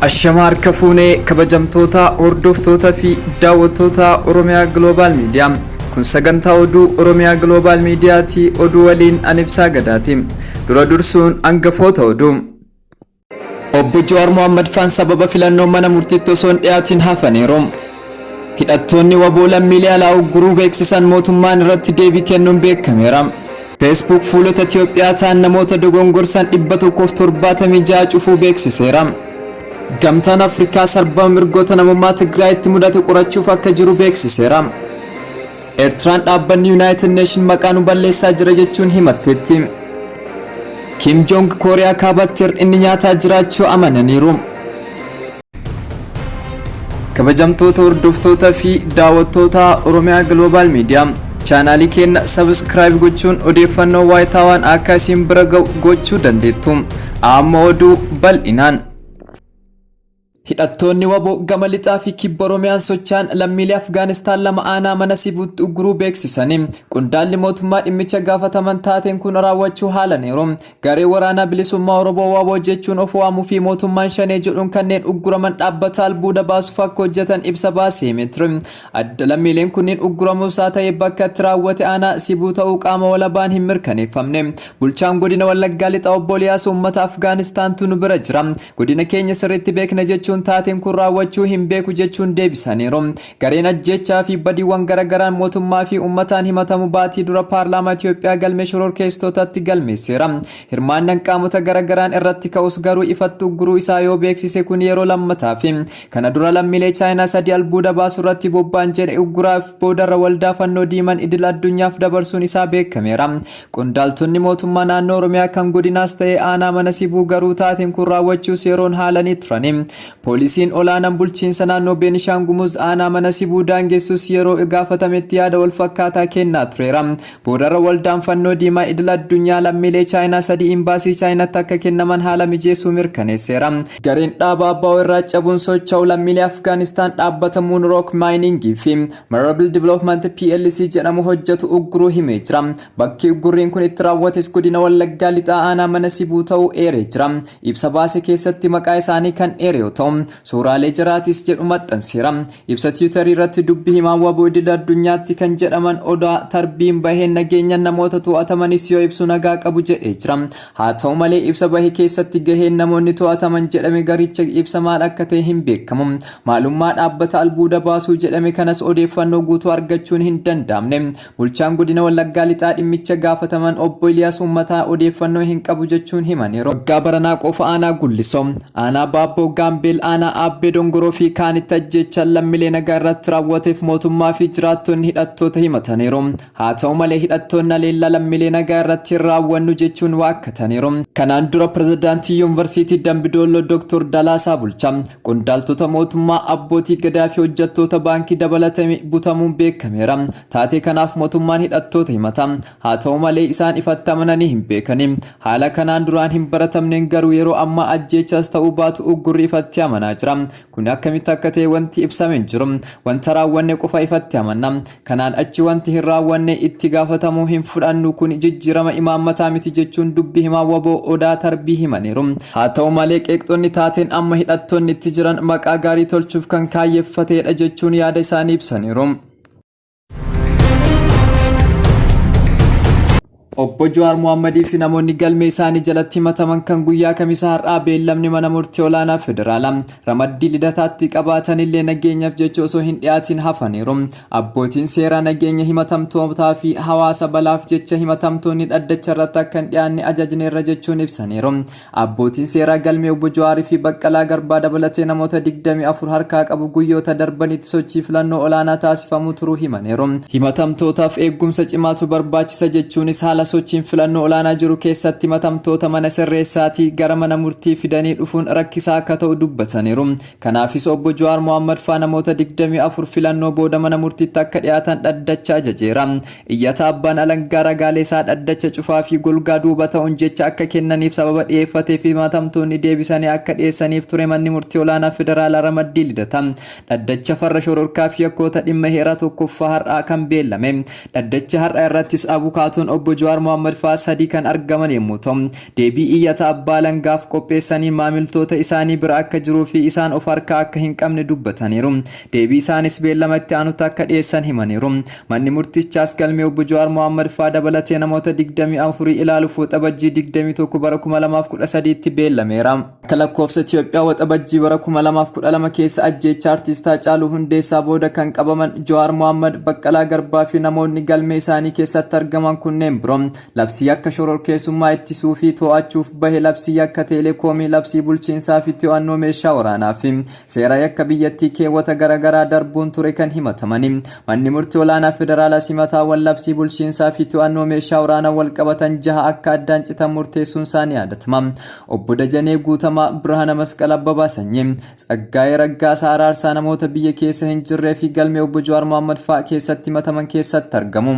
Ashama harka fuunee kabajamtoota hordoftoota fi daawwattoota Oromiyaa Global Media. Kun sagantaa oduu Oromiyaa Global Miidiyaati. Oduu waliin an Ibsaa Gadaati. Dura dursuun hangafoota oduu. Obbo Jawaar Mohammad faan sababa filannoo mana murtiitti osoo hin dhiyaatiin hafaniiru. Hidhattoonni waboo lammiilee alaa ugguruu beeksisan mootummaan irratti deebii kennuun beekameera. Facebook fuulota Itoophiyaa ta'an namoota dogongorsan 176 cufuu beeksiseera. Gamtaan Afrikaa sarbama mirgoota namummaa Tigraayitti mudate qorachuuf akka jiru beeksiseera. Eertiraan dhaabbanni Yuunaayitid Neeshin maqaa nu balleessaa jira jechuun himatteetti. Kim Jong Kooriyaa Kaabaatti hir'inni nyaataa jiraachuu amananiiru. Kabajamtoota hordoftoota fi daawwattoota Oromiyaa Global Media chaanaalii keenya subscribe gochuun odeeffannoo waayitaawaan akka isin bira ga'u gochuu dandeettu. Amma oduu bal'inaan. Hidhattoonni wabo gama lixaa fi kibba Oromiyaan socho'an lammiilee Afgaanistaan lama aanaa mana Sibuutti ugguruu beeksisani. Qondaalli mootummaa dhimmicha gaafataman taateen kun raawwachuu haalaniiru. Garee Waraanaa Bilisummaa Oromoo wbo jechuun of waamuu fi mootummaan Shanee jedhuun kanneen ugguraman dhaabbata albuuda baasuuf akka hojjetan ibsa baasee himee ture. Adda lammiileen kunniin ugguramuusaa ta'e bakka itti raawwate aanaa Sibuu ta'uu qaama walabaan hin mirkaneeffamne. Bulchaan godina Wallaggaa Lixaa Obbo Eliyaas uummata Afgaanistaantu nu bira jira. Godina keenya sirriitti beekna jechuun taateen kun raawwachuu hin beeku jechuun deebisaniiru. Gareen ajjeechaa fi badiiwwan garagaraan mootummaa fi uummataan himatamu baatii dura paarlaamaa Itoophiyaa galmee shororkeessitootatti galmeesseera. Hirmaannan qaamota garagaraan irratti ka'us garuu ifatti ugguruu isaa yoo beeksise kun yeroo lammataafi. Kana dura lammiilee Chaayinaa sadi albuuda baasurratti bobba'an jedhe ugguraaf boodarra Waldaa Fannoo Diiman Idil Addunyaaf dabarsuun isaa beekameera. Qondaaltonni mootummaa naannoo Oromiyaa kan godinaas ta'ee aanaa Mana Sibuu garuu taateen kun raawwachuus yeroon haalanii turani. Poolisiin olaanan bulchiinsa naannoo Beenishaan Gumuz aanaa Mana Sibuu daangessus yeroo gaafatametti yaada walfakkaataa kennaa tureera. Boodarra Waldaan Fannoo Diimaa Idil Addunyaa lammiilee Chaayinaa sadii Imbaasii Chaayinatti akka kennaman haala mijeessuu mirkaneesseera. Gareen dhaaba ABO irraa cabuun socho'u lammiilee Afgaanistaan dhaabbata Moon Rock Mining fi Marable Development plc jedhamu hojjetu ugguruu himee jira. Bakki uggurriin kun itti raawwates godina Wallaggaa Lixaa aanaa Mana Sibuu ta'uu eeree jira. Ibsa baase keessatti maqaa isaanii kan eere yoo ta'u, suuraalee jaraatis jedhu maxxanseera. Ibsa Tiwutarii irratti dubbi himaan wbo idil addunyaatti kan jedhaman Odaa Tarbiin baheen nageenyan namoota to'atamanis yoo ibsu nagaa qabu jedhee jira. Haa ta'u malee ibsa bahe keessatti gaheen namoonni to'ataman jedhame garicha ibsa maal akka ta'e hin beekamu. Maalummaa dhaabbata albuuda baasuu jedhame kanas odeeffannoo guutuu argachuun hin danda'amne. Bulchaan Godina Wallaggaa Lixaa dhimmicha gaafataman Obbo Iliyaas Uummataa odeeffannoo hin qabu jechuun himaniiru. Waggaa baranaa qofa aanaa Gullisoo, aanaa Baabboo Gaambeel, aanaa Aabbee Dongoroo fi kaanitti ajjeechaan lammilee nagaa irratti raawwateef mootummaa fi jiraattonni hidhattoota himataniiru. Haa ta'u malee hidhattoonni haleellaa lammiilee nagaa irratti hin raawwannu jechuun waakkataniiru. Kanaan dura pirezidaantii Yuunivarsiitii Dambidoolloo Dr. Dalaasaa Bulchaa, qondaaltota mootummaa, abbootii gadaa fi hojjettoota baankii dabalatee butamuun beekameera. Taatee kanaaf mootummaan hidhattoota himata. Haa ta'u malee isaan ifatti amananii hin beekani. Haala kanaan duraan hin baratamneen garuu yeroo ammaa ajjeechaas ta'uu baatu uggurri ifatti amanaa jira. Kuni akkamitti akka ta'e wanti ibsame hin jiru. Wanta raawwanne qofa ifatti amanna. Kanaan achi wanti hin raawwanne itti gaafatamuu hin fudhannu kun jijjiirama imaammataa miti jechuun dubbi himaan wbo Odaa Tarbii himaniiru. Haa ta'u malee qeeqxonni taateen amma hidhattoonni itti jiran maqaa gaarii tolchuuf kan kaayyeffateedha jechuun yaada isaanii ibsaniiru. Obbo Jawaar Mohaammadii fi namoonni galmee isaanii jalatti himataman kan guyyaa Kamisaa har'aa beellamni mana murtii olaanaa federaalaa ramaddii Lidataatti qabaatanillee nageenyaaf jecha osoo hin dhiyaatiin hafaniiru. Abbootiin seeraa nageenya himatamtootaa fi hawaasa balaaf jecha himatamtoonni dhaddacha irratti akka hin dhiyaanne ajajneerra jechuun ibsaniiru. Abbootiin seeraa galmee Obbo Jawaar fi Baqqalaa Garbaa dabalatee namoota 24 harkaa qabu guyyoota darbanitti sochii filannoo olaanaa taasifamuu turuu himaniiru. Himatamtootaaf eeggumsa cimaatu barbaachisa jechuunis haala sochiin filannoo olaanaa jiru keessatti himatamtoota mana sirreessaatii gara mana murtii fidanii dhufuun rakkisaa akka ta'u dubbataniiru. Kanaafis Obbo Jawaar Mohaammad faa namoota 24 filannoo booda mana murtiitti akka dhiyaatan dhaddacha ajajeera. Iyyata abbaan alangaa ragaalee isaa dhaddacha cufaa fi golgaa duuba ta'uun jecha akka kennaniif sababa dhiyeeffateef himatamtoonni deebisanii akka dhiyeessaniif ture manni murtii olaanaa federaalaa ramaddii Lidata dhaddacha farra shororkaa fi yakkoota dhimma heeraa tokkoffaa har'aa kan beellame. Dhaddacha har'a irrattis abukaatoon obbo Jawaar Jawaar Mohaammad fa'aa sadii kan argaman yommuu ta'u, deebii iyyata abbaa alangaaf qopheessaniin maamiltoota isaanii bira akka jiruu fi isaan of harkaa akka hin qabne dubbataniiru. Deebii isaanis beellama itti aanutti akka dhiyeessan himaniiru. Manni murtichaas galmee Obbo Jawaar Mohaammad fa'aa dabalatee namoota 24 ilaaluuf Waxabajjii 21 bara 2013tti beellameera. Akka lakkoofsa Itiyoophiyaa Waxabajjii bara 2012 keessa ajjeechaa Artiist Haacaaluu Hundeessaa booda kan qabaman Jawaar Mohaammad, Baqqalaa Garbaa fi namoonni galmee isaanii keessatti argaman kunneen biroo labsii yakka shororkeessummaa ittisuu fi to'achuuf bahe, labsii yakka teelekoomii, labsii bulchiinsaa fi to'annoo meeshaa waraanaa fi seera yakka biyyattii keewwata garaagaraa darbuun ture kan himatamani. Manni Murtii Olaanaa Federaalaas himataawwan labsii bulchiinsaa fi to'annoo meeshaa waraanaa walqabatan jaha akka addaan citan murteessuun isaa ni yaadatama. Obbo Dajanee Guutamaa, Birhaana Masqal Abbabaa Sanyii, Tsaggaayee Raggaasaa Araarsaa namoota biyya keessa hin jirree fi galmee Obbo Jawaar Mohaammad fa'aa keessatti himataman keessatti argamu.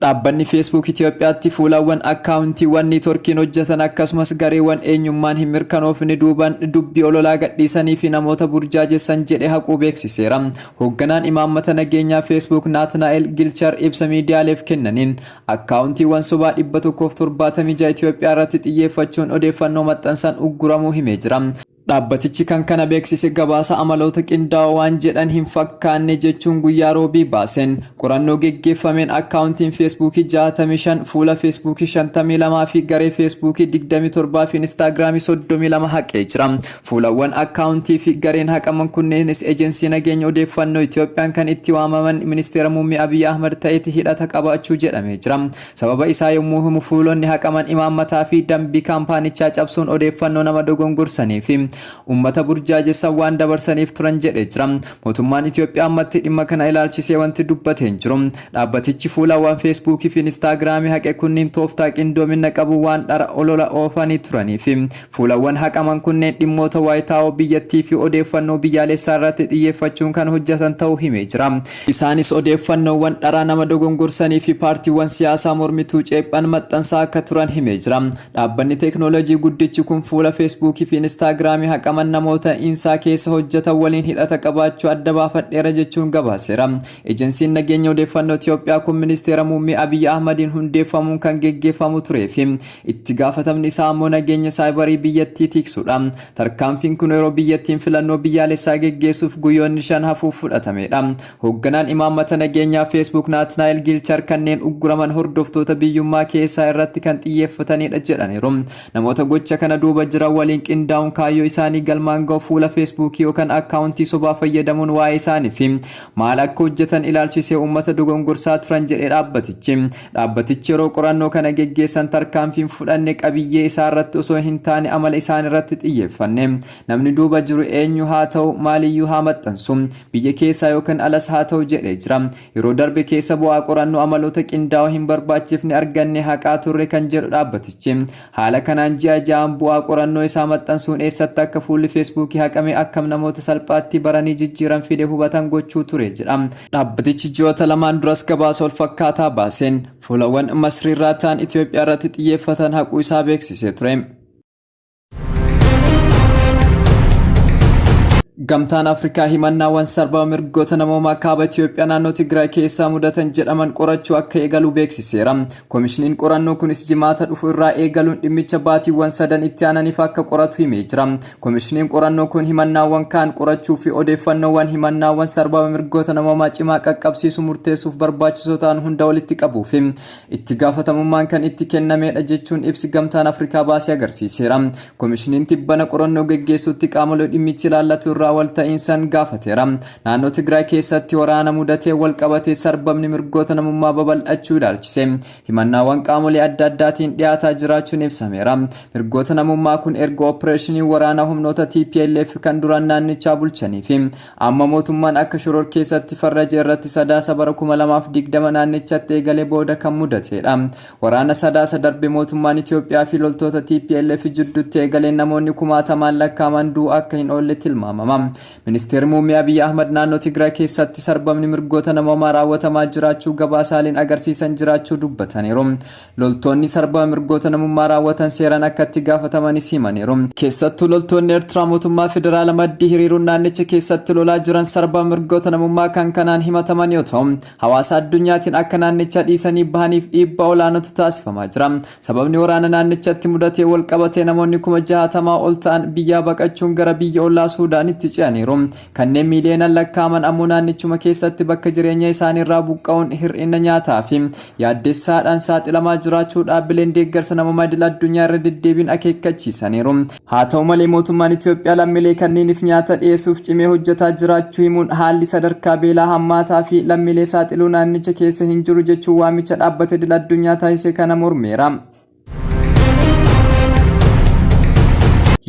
Dhaabbanni Facebook Itoophiyaatti fuulawwan akkaawuntiiwwan niitworkiin hojjetan akkasumas gareewwan eenyummaan hin mirkanoofne duuban dubbii ololaa gadhiisanii fi namoota burjaajessan jedhe haquu beeksiseera. Hoogganaan imaammata nageenyaa Facebook Naatnaa'el Gilchar ibsa miidiyaaleef kennaniin akkaawuntiiwwan sobaa 176 Itoophiyaa irratti xiyyeeffachuun odeeffannoo maxxansan ugguramuu himee jira. Dhaabbatichi kan kana beeksise gabaasa amaloota qindaa'oo waan jedhan hin fakkaanne jechuun guyyaa Roobii baaseen. Qorannoo geggeeffameen akkaawuntiin Feesbuukii 65, fuula Feesbuukii 52 fi garee Feesbuukii 27 fi Inistaagiraamii 32 haqee jira. Fuulawwan akkaawuntii fi gareen haqaman kunneenis Ejensii Nageenya Odeeffannoo Itoophiyaan kan itti waamaman Ministeera Muummee Abiy Ahmad ta'etti hidhata qabaachuu jedhamee jira. Sababa isaa yommuu himu fuulonni haqaman imaammataa fi dambii kaampaanichaa cabsuun odeeffannoo nama dogongorsanii fi uummata burjaajessan waan dabarsaniif turan jedhee jira. Mootummaan Itoophiyaa ammatti dhimma kana ilaalchisee wanti dubbate hin jiru. Dhaabbatichi fuulawwan Feesbuukii fi Inistaagiraamii haqe kunniin tooftaa qindoominna qabu waan dhara olola oofanii turanii fi fuulawwan haqaman kunneen dhimmoota waayitaawoo biyyattii fi odeeffannoo biyyaalessaa irratti xiyyeeffachuun kan hojjetan ta'uu himee jira. Isaanis odeeffannoowwan dharaa nama dogongorsanii fi paartiiwwan siyaasaa mormituu ceephan maxxansaa akka turan himee jira. Dhaabbanni teeknooloojii guddichi kun fuula Feesbuukii fi Inistaagiraamii haqaman namoota insa keessa hojjetan waliin hidhata qabaachuu adda baafadheera jechuun gabaaseera. Ejensiin nageenya odeeffannoo Itiyoophiyaa kun ministeera muummee Abiy Ahmadiin hundeeffamuun kan geggeeffamu turee fi itti gaafatamni isaa ammoo nageenya saayibarii biyyattii tiiksuudha. Tarkaanfiin kun yeroo biyyattiin filannoo biyyaalessaa geggeessuuf guyyoonni 5 hafuuf fudhatameedha. Hoogganaan imaammata nageenyaa Facebook Naatnaa'el Giilchar kanneen ugguraman hordoftoota biyyummaa keessaa irratti kan xiyyeeffataniidha jedhaniiru. Namoota gocha kana duuba jiran waliin qindaa'uun kaayyoo isaanii galmaan ga'uuf fuula Feesbuukii yookan akkaawuntii sobaa fayyadamuun waa'ee isaanii fi maal akka hojjetan ilaalchisee uummata dogongorsaa turan jedhe dhaabbatichi. Dhaabbatichi yeroo qorannoo kana geggeessan tarkaanfiin fudhanne qabiyyee isaarratti osoo hin taane amala isaaniirratti xiyyeeffanne. Namni duuba jiru eenyu haa ta'u, maaliyyuu haa maxxansu, biyya keessaa yookan alas haa ta'u jedhee jira. Yeroo darbe keessa bu'aa qorannoo amaloota qindaa'oo hin barbaachifne arganne haqaa turre kan jedhu dhaabbatichi, haala kanaan ji'a ja'aan bu'aa qorannoo isaa maxxansuun eessatti akka fuulli Feesbuukii haqame akkam namoota salphaatti baranii jijjiiran fide hubatan gochuu ture jedha. Dhaabbatichi ji'oota lamaan duras gabaasa walfakkaataa baaseen fuulawwan Masriirraa ta'an Itoophiyaarratti xiyyeeffatan haquu isaa beeksisee ture. Gamtaan Afrikaa himannaawwan sarbama mirgoota namoomaa kaaba Itoophiyaa naannoo Tigraay keessaa mudatan jedhaman qorachuu akka eegalu beeksiseera. Komishiniin qorannoo kunis Jimaata dhufu irraa eegaluun dhimmicha baatiiwwan sadan itti aananiif akka qoratu himee jira. Komishiniin qorannoo kun himannaawwan kaan qorachuu fi odeeffannoowwan himannaawwan sarbama mirgoota namoomaa cimaa qaqqabsiisu murteessuuf barbaachisoo ta'an hunda walitti qabuu fi itti gaafatamummaan kan itti kennameedha jechuun ibsi Gamtaan Afrikaa baase agarsiiseera. Komishiniin tibbana qorannoo geggeessuutti qaamolee dhimmichi ilaallatu irraa walta'iinsan gaafateera. Naannoo Tigraay keessatti waraana mudateen walqabatee sarbamni mirgoota namummaa babal'achuu ilaalchisee himannaawwan qaamolee adda addaatiin dhiyaataa jiraachuun ibsameera. Mirgoota namummaa kun erga oppireeshiniin waraanaa humnoota tplf kan duraan naannichaa bulchanii fi amma mootummaan akka shororkeessatti farraje irratti Sadaasa bara 2020 naannichatti eegale booda kan mudateedha. Waraana Sadaasa darbe mootummaan Itoophiyaa fi loltoota tplf jidduutti eegaleen namoonni kumaatamaan lakkaa'aman du'uu akka hin oolle tilmaamama. Ministeerri Muummee Abiy Ahmad naannoo Tigraay keessatti sarbamni mirgoota namoomaa raawwatamaa jiraachuu gabaasaaleen agarsiisan jiraachuu dubbataniiru. Loltoonni sarbama mirgoota namummaa raawwatan seeraan akka itti gaafatamanis himaniiru. Keessattuu loltoonni Eertiraa mootummaa federaala maddii hiriiruun naannicha keessatti lolaa jiran sarbama mirgoota namummaa kan kanaan himataman yoo ta'u, hawaasa addunyaatiin akka naannicha dhiisanii bahaniif dhiibbaa olaanatu taasifamaa jira. Sababni waraana naannichatti mudatee walqabatee namoonni 60,000 ol ta'an biyyaa baqachuun gara biyya ollaa Suudaanitti ce'aniiru. Kanneen miiliyoonaan lakkaa'aman ammoo naannichuma keessatti bakka jireenya isaaniirraa buqqa'uun hir'ina nyaataa fi yaaddessaadhaan saaxilamaa jiraachuu dhaabbileen deeggarsa namoomaa idil addunyaa irra deddeebiin akeekkachiisaniiru. Haa ta'u malee mootummaan Itoophiyaa lammiilee kanneeniif nyaata dhiyeessuuf cimee hojjetaa jiraachuu himuun haalli sadarkaa beelaa hammaataa fi lammiilee saaxiluu naannicha keessa hin jiru jechuun waamicha dhaabbata idil addunyaa taasise kana mormeera.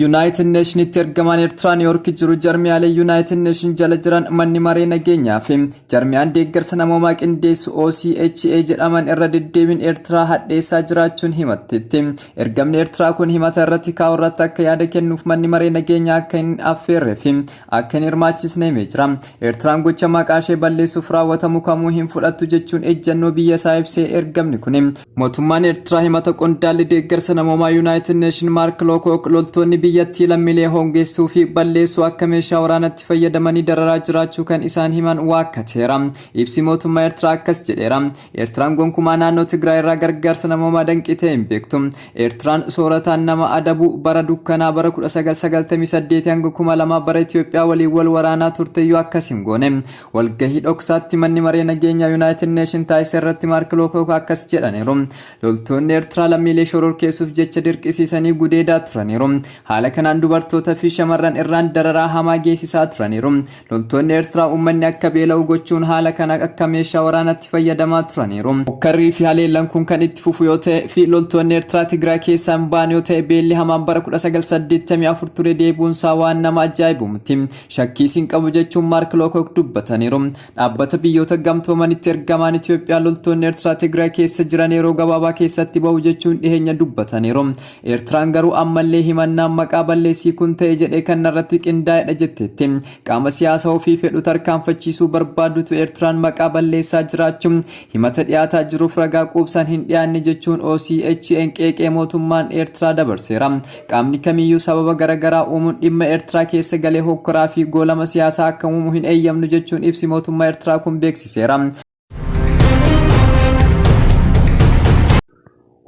Yuunaayitid Neeshinitti ergamaan Eertiraa Niiwoork jiru jarmiyaalee Yuunaayitid Neeshin jala jiran manni maree nageenyaa fi jarmiyaan deeggarsa namoomaa qindeessu OCHA jedhaman irra deddeebiin Eertiraa hadheessaa jiraachuun himatteetti. Ergamni Eertiraa kun himata irratti kaa'u irratti akka yaada kennuuf manni maree nageenyaa akka hin affeerree fi akka hin hirmaachisne himee jira. Eertiraan gocha maqaa ishee balleessuuf raawwatamu kamuu hin fudhattu jechuun ejjannoo biyya isaa ibsee ergamni kun. Mootummaan Eertiraa himata qondaalli deeggarsa namoomaa Yuunaayitid Neeshin Maark Lookook loltoonni biyyattii lammiilee hongeessuu fi balleessuu akka meeshaa waraanatti fayyadamanii dararaa jiraachuu kan isaan himan waakkateera. Ibsi mootummaa Eertiraa akkas jedheera. Eertiraan gonkumaa naannoo Tigraay irraa gargaarsa namoomaa danqitee hin beektu. Eertiraan soorataan nama adabuu bara dukkanaa bara 1998 hanga 2000 bara Itoophiyaa waliin wal waraanaa turteyyuu akkas hin goone. Walgahii dhoksaatti manni maree nageenyaa Yuunaayitid Neeshin taasise irratti Maark Lookook akkas jedhaniiru. Loltoonni Eertiraa lammiilee shororkeessuuf jecha dirqisiisanii gudeedaa turaniiru. Haala kanaan dubartoota fi shamarran irraan dararaa hamaa geessisaa turaniiru. Loltoonni Eertiraa uummanni akka beela'u gochuun haala kana akka meeshaa waraanaatti fayyadamaa turaniiru. Hokkarrii fi haleellan kun kan itti fufu yoo ta'e fi loltoonni Eertiraa Tigraay keessaa hin ba'an yoo ta'e beelli hamaan bara 1984 ture deebi'uunsaa waan nama ajaa'ibu miti. Shakkiis hin qabu jechuun Maark Lookook dubbataniiru. Dhaabbata Biyyoota Gamtoomanitti ergamaan Itoophiyaa loltoonni Eertiraa Tigraay keessa jiran yeroo gabaabaa keessatti bahu jechuun dhiheenya dubbataniiru. Eertiraan garuu ammallee himannaan maqaa balleessii kun ta'e jedhee kan narratti qindaa'edha jetteetti. Qaama siyaasa ofii fedhu tarkaanfachiisuu barbaadutu Eertiraan maqaa balleessaa jiraachuu himata dhiyaataa jiruuf ragaa quubsaan hin dhiyaanne jechuun OCHA'n qeeqee mootummaan Eertiraa dabarseera. Qaamni kamiyyuu sababa garagaraa uumuun dhimma Eertiraa keessa galee hokkoraa fi goolama siyaasaa akka uumu hin eeyyamnu jechuun ibsi mootummaa Eertiraa kun beeksiseera.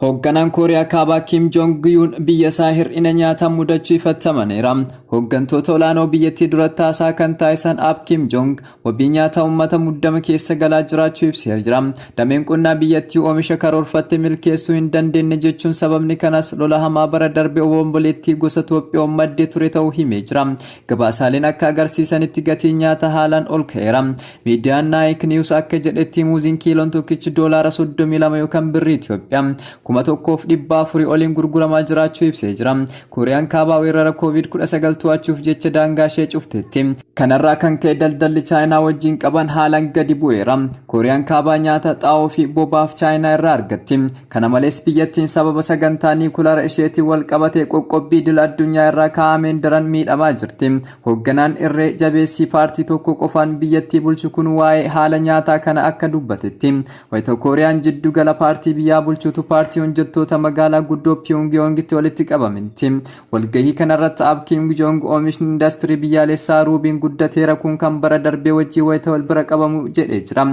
Hoogganaan Kooriyaa Kaabaa Kim Jong Yuun biyya isaa hir'ina nyaataa mudachuu ifatti amaneera. Hooggantoota olaanoo biyyattii duratti haasaa kan taasisan Aab Kim Jong wabii nyaataa uummata muddama keessa galaa jiraachuu ibsee jira. Dameen qonnaa biyyattii oomisha karoorfatte milkeessuu hin dandeenye jechuun sababni kanas lola hamaa bara darbe obomboleettii gosa Toophiyoon maddee ture ta'uu himee jira. Gabaasaaleen akka agarsiisanitti gatiin nyaataa haalaan ol ka'eera. Miidiyaan Naayik Niwus akka jedhetti muuziin kiiloon tokkichi doolaara 32 yookaan birrii Itoophiyaa 1,400 oliin gurguramaa jiraachuu ibsee jira. Kooriyaan Kaabaa weerara Covid-19 to'achuuf jecha daangaa ishee cufteetti. Kanarraa kan ka'e daldalli Chaayinaa wajjin qaban haalaan gadi bu'eera. Kooriyaan Kaabaa nyaata, xaa'oo fi boba'aaf Chaayinaa irraa argatti. Kana malees biyyattiin sababa sagantaa niikulara isheetiin walqabatee qoqqobbii idil addunyaa irraa kaa'ameen daran miidhamaa jirti. Hoogganaan irree jabeessii paartii tokko qofaan biyyattii bulchu kun waa'ee haala nyaataa kana akka dubbatetti, wayita Kooriyaan jiddu gala paartii biyyaa bulchutu paartii hojjettoota magaalaa guddoo Piyongiyoongitti walitti qabamti. Walgahii kanarratti Aab Kiim Joong oomishni indastirii biyyaalessaa ruubiin guddateera kun kan bara darbee wajjin wayita wal bira qabamu jedhee jira.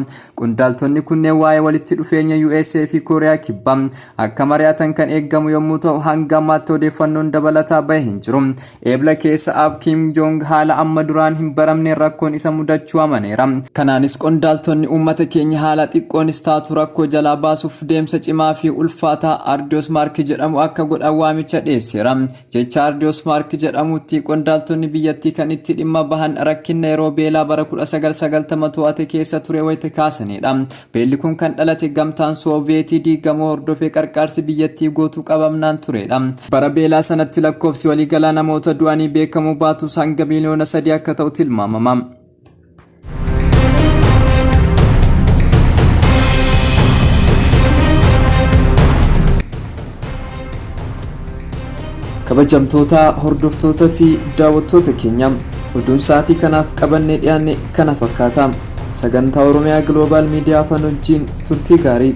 Qondaaltonni kunneen waa'ee walitti dhufeenya USA fi Kooriyaa Kibbaa akka mari'atan kan eegamu yommuu ta'u hanga ammaatti odeeffannoon dabalataa bahe hin jiru. Eebla keessa Aab Kiim Joong haala amma duraan hin baramneen rakkoon isa mudachuu amaneera. Kanaanis qondaaltonni uummata keenya haala xiqqoonis taatu rakkoo jalaa baasuuf deemsa cimaa fi ulfaataa Ardiyoos Maark jedhamu akka godhan waamicha dhiyeesseera. Jecha Ardiyoos Maark jedhamutti qondaaltonni biyyattii kan itti dhimma bahan rakkinna yeroo beelaa bara 1990 to'ate keessa ture wayita kaasanidha. Beelli kun kan dhalate gamtaan Sooviyeetii diigamuu hordofee qarqaarsi biyyattii gootu qabamnaan turedha. Bara beelaa sanatti lakkoofsi waliigalaa namoota du'anii beekamuu baatus hanga miiliyoona 3 akka ta'u tilmaamama. Kabajamtoota hordoftoota fi daawwattoota keenya Oduun sa'aatii kanaaf qabannee dhiyaanne kana fakkaata. Sagantaa Oromiyaa Global Media afaan wajjin turtii gaarii.